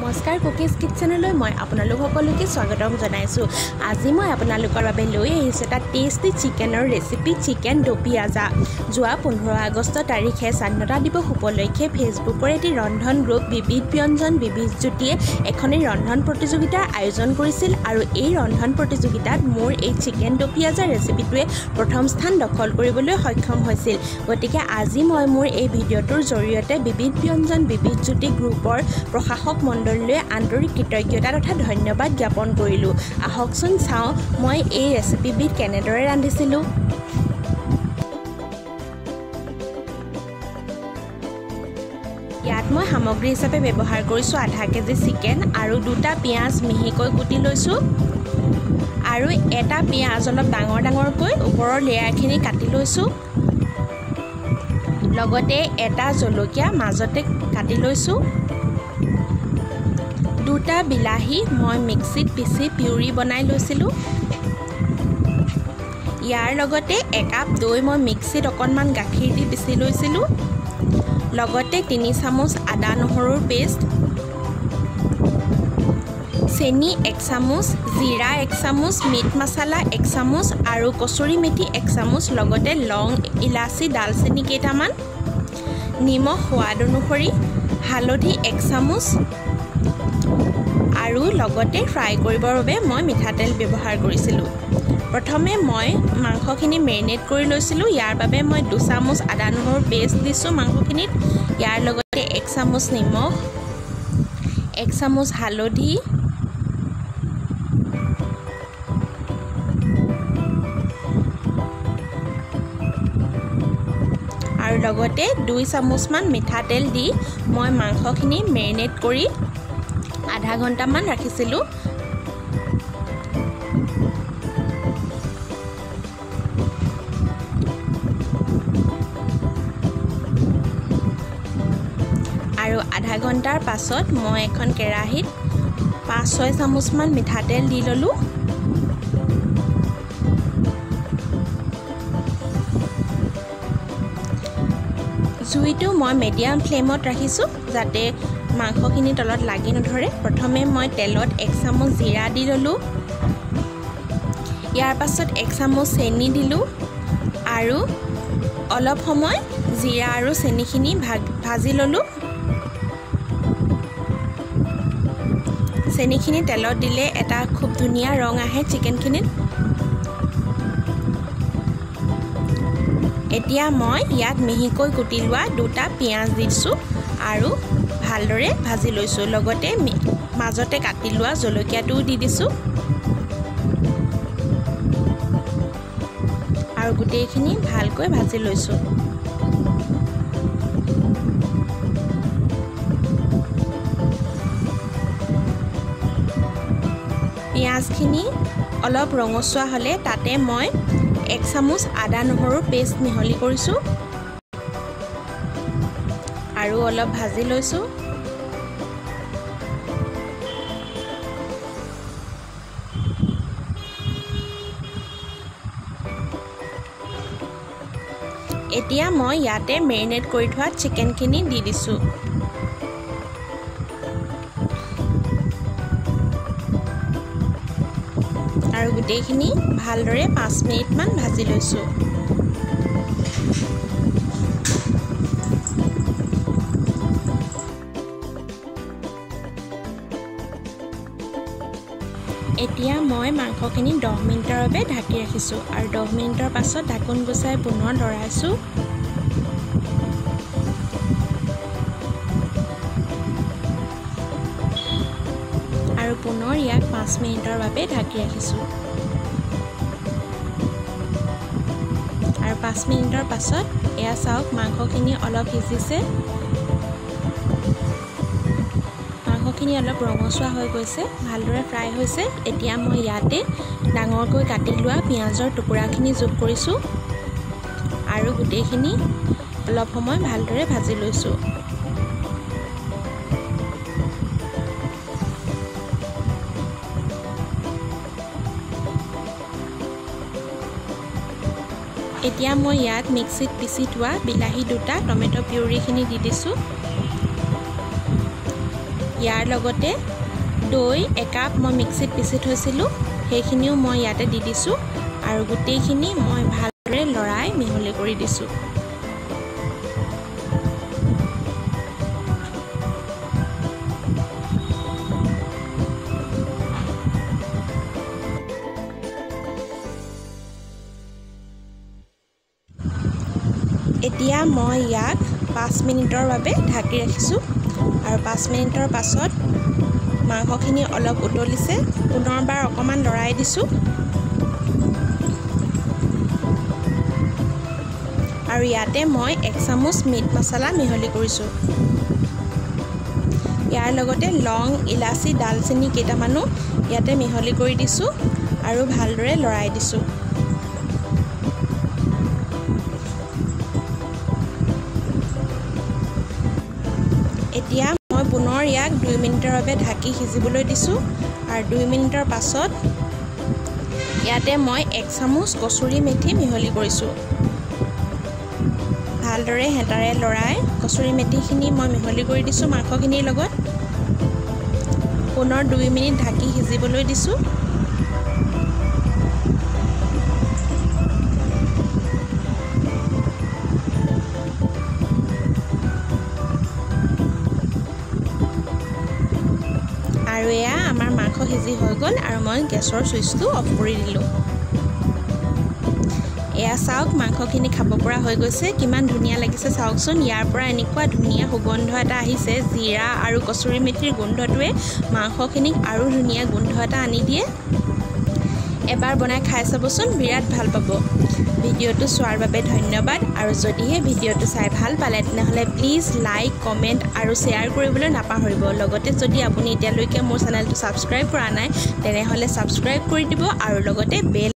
নমস্কাৰ কুকিজ কিটচেনলৈ মই আপোনালোক সকলোকে স্বাগতম জনাইছোঁ। আজি মই আপোনালোকৰ বাবে লৈ আহিছোঁ এটা টেষ্টি চিকেনৰ ৰেচিপি, চিকেন দোপিয়াজা। যোৱা 15 আগষ্ট তাৰিখে স্বাধীনতা দিৱস উপলক্ষে ফেচবুকৰ এটি ৰন্ধন গ্ৰুপ বিবিধ ব্যঞ্জন বিবিধ জ্যোতিয়ে এখনি ৰন্ধন প্ৰতিযোগিতাৰ আয়োজন কৰিছিল আৰু এই ৰন্ধন প্ৰতিযোগিতাত মোৰ এই চিকেন দোপিয়াজা ৰেচিপিটোৱে প্ৰথম স্থান দখল কৰিবলৈ সক্ষম হৈছিল। গতিকে আজি মই মোৰ এই ভিডিঅ'টোৰ জৰিয়তে বিবিধ ব্যঞ্জন বিবিধ জ্যোতি গ্ৰুপৰ প্ৰশাসক মণ্ডলীলৈ আন্তৰিক কৃতজ্ঞতা তথা ধন্যবাদ জ্ঞাপন কৰিলোঁ। আহকচোন চাওঁ মই এই ৰেচিপিবিধ কেনেদৰে ৰান্ধিছিলোঁ। ইয়াত মই সামগ্ৰী হিচাপে ব্যৱহাৰ কৰিছোঁ আধা কেজি চিকেন আৰু দুটা পিঁয়াজ মিহিকৈ কুটি লৈছোঁ আৰু এটা পিঁয়াজ অলপ ডাঙৰ ডাঙৰকৈ ওপৰৰ লেয়াৰখিনি কাটি লৈছোঁ, লগতে এটা জলকীয়া মাজতে কাটি লৈছোঁ, দুটা বিলাহী মই মিক্সিত পিচি পিউৰি বনাই লৈছিলোঁ, ইয়াৰ লগতে একাপ দৈ মই মিক্সিত অকণমান গাখীৰ দি পিচি লৈছিলোঁ, লগতে 3 চামুচ আদা নহৰুৰ পেষ্ট, চেনি 1 চামুচ, জিৰা 1 চামুচ, মিট মছলা 1 চামুচ আৰু কচুৰি মেথি 1 চামুচ, লগতে লং ইলাচি ডালচেনি কেইটামান, নিমখ সোৱাদ অনুসৰি, হালধি 1 চামুচ আৰু লগতে ফ্ৰাই কৰিবৰ বাবে মই মিঠাতেল ব্যৱহাৰ কৰিছিলোঁ। প্ৰথমে মই মাংসখিনি মেৰিনেট কৰি লৈছিলোঁ। ইয়াৰ বাবে মই 2 চামুচ আদা নহৰুৰ পেষ্ট দিছোঁ মাংসখিনিত, ইয়াৰ লগতে 1 চামুচ নিমখ, 1 চামুচ হালধি, আৰু লগতে 2 চামুচমান মিঠাতেল দি মই মাংসখিনি মেৰিনেট কৰি আধা ঘণ্টামান ৰাখিছিলোঁ। আৰু আধা ঘণ্টাৰ পাছত মই এখন কেৰাহীত 5-6 চামুচমান মিঠাতেল দি ল'লোঁ। জুইটো মই মিডিয়াম ফ্লেমত ৰাখিছোঁ যাতে মাংসখিনি তলত লাগি নধৰে। প্ৰথমে মই তেলত 1 চামুচ জিৰা দি ল'লোঁ, ইয়াৰ পাছত 1 চামুচ চেনি দিলোঁ আৰু অলপ সময় জিৰা আৰু চেনিখিনি ভাজি ল'লোঁ। চেনিখিনি তেলত দিলে এটা খুব ধুনীয়া ৰং আহে চিকেনখিনিত। এতিয়া মই ইয়াত মিহিকৈ কুটি লোৱা 2টা পিঁয়াজ দিছোঁ আৰু ভালদৰে ভাজি লৈছোঁ, লগতে মাজতে কাটি লোৱা জলকীয়াটোও দি দিছোঁ আৰু গোটেইখিনি ভালকৈ ভাজি লৈছোঁ। পিঁয়াজখিনি অলপ ৰঙচুৱা হ'লে তাতে মই 1 চামুচ আদা নহৰুৰ পেষ্ট মিহলি কৰিছোঁ আৰু অলপ ভাজি লৈছোঁ। এতিয়া মই ইয়াতে মেৰিনেট কৰি থোৱা চিকেনখিনি দি দিছোঁ। আৰু গোটেইখিনি ভালদৰে 5 মিনিটমান ভাজি লৈছোঁ। এতিয়া মই মাংসখিনি 10 মিনিটৰ বাবে ঢাকি ৰাখিছোঁ আৰু 10 মিনিটৰ পাছত ঢাকোন গুচাই পুনৰ লৰাইছোঁ। আৰু পুনৰ ইয়াক 5 মিনিটৰ বাবে ঢাকি ৰাখিছোঁ। আৰু 5 মিনিটৰ পাছত এয়া চাওক মাংসখিনি অলপ সিজিছে, মাংসখিনি অলপ ৰঙচুৱা হৈ গৈছে, ভালদৰে ফ্ৰাই হৈছে। এতিয়া মই ইয়াতে ডাঙৰকৈ কাটি লোৱা পিঁয়াজৰ টুকুৰাখিনি যোগ কৰিছোঁ আৰু গোটেইখিনি অলপ সময় ভালদৰে ভাজি লৈছোঁ। এতিয়া মই ইয়াত মিক্সিত পিচি থোৱা বিলাহী 2টা, টমেট' পিউৰিখিনি দি দিছোঁ। ইয়াৰ লগতে দৈ একাপ মই মিক্সিত পিছি থৈছিলোঁ, সেইখিনিও মই ইয়াতে দি দিছোঁ আৰু গোটেইখিনি মই ভালদৰে লৰাই মিহলি কৰি দিছোঁ। এতিয়া মই ইয়াক 5 মিনিটৰ বাবে ঢাকি ৰাখিছোঁ আৰু 5 মিনিটৰ পাছত মাংসখিনি অলপ উতলিছে। পুনৰবাৰ অকণমান লৰাই দিছোঁ আৰু ইয়াতে মই 1 চামুচ মিট মছলা মিহলি কৰিছোঁ। ইয়াৰ লগতে লং, ইলাচি, ডালচেনি কেইটামানো ইয়াতে মিহলি কৰি দিছোঁ আৰু ভালদৰে লৰাই দিছোঁ। এতিয়া মই পুনৰ ইয়াক 2 মিনিটৰ বাবে ঢাকি সিজিবলৈ দিছোঁ আৰু 2 মিনিটৰ পাছত ইয়াতে মই 1 চামুচ কচুৰি মেথি মিহলি কৰিছোঁ। ভালদৰে হেতাৰে লৰাই কচুৰি মেথিখিনি মই মিহলি কৰি দিছোঁ মাংসখিনিৰ লগত। পুনৰ 2 মিনিট ঢাকি সিজিবলৈ দিছোঁ। আৰু এয়া আমাৰ মাংস সিজি হৈ গ'ল আৰু মই গেছৰ চুইচটো অফ কৰি দিলোঁ। এয়া চাওক, মাংসখিনি খাব পৰা হৈ গৈছে। কিমান ধুনীয়া লাগিছে চাওকচোন। ইয়াৰ পৰা এনেকুৱা ধুনীয়া সুগন্ধ এটা আহিছে। জিৰা আৰু কচুৰি মেথিৰ গোন্ধটোৱে মাংসখিনিক আৰু ধুনীয়া গোন্ধ এটা আনি দিয়ে। এবাৰ বনাই খাই চাবচোন, বিৰাট ভাল পাব। ভিডিঅ'টো চোৱাৰ বাবে ধন্যবাদ আৰু যদিহে ভিডিঅ'টো চাই ভাল পালে তেনেহ'লে প্লিজ লাইক, কমেণ্ট আৰু শ্বেয়াৰ কৰিবলৈ নাপাহৰিব। লগতে যদি আপুনি এতিয়ালৈকে মোৰ চেনেলটো ছাবস্ক্ৰাইব কৰা নাই তেনেহ'লে ছাবস্ক্ৰাইব কৰি দিব আৰু লগতে বেল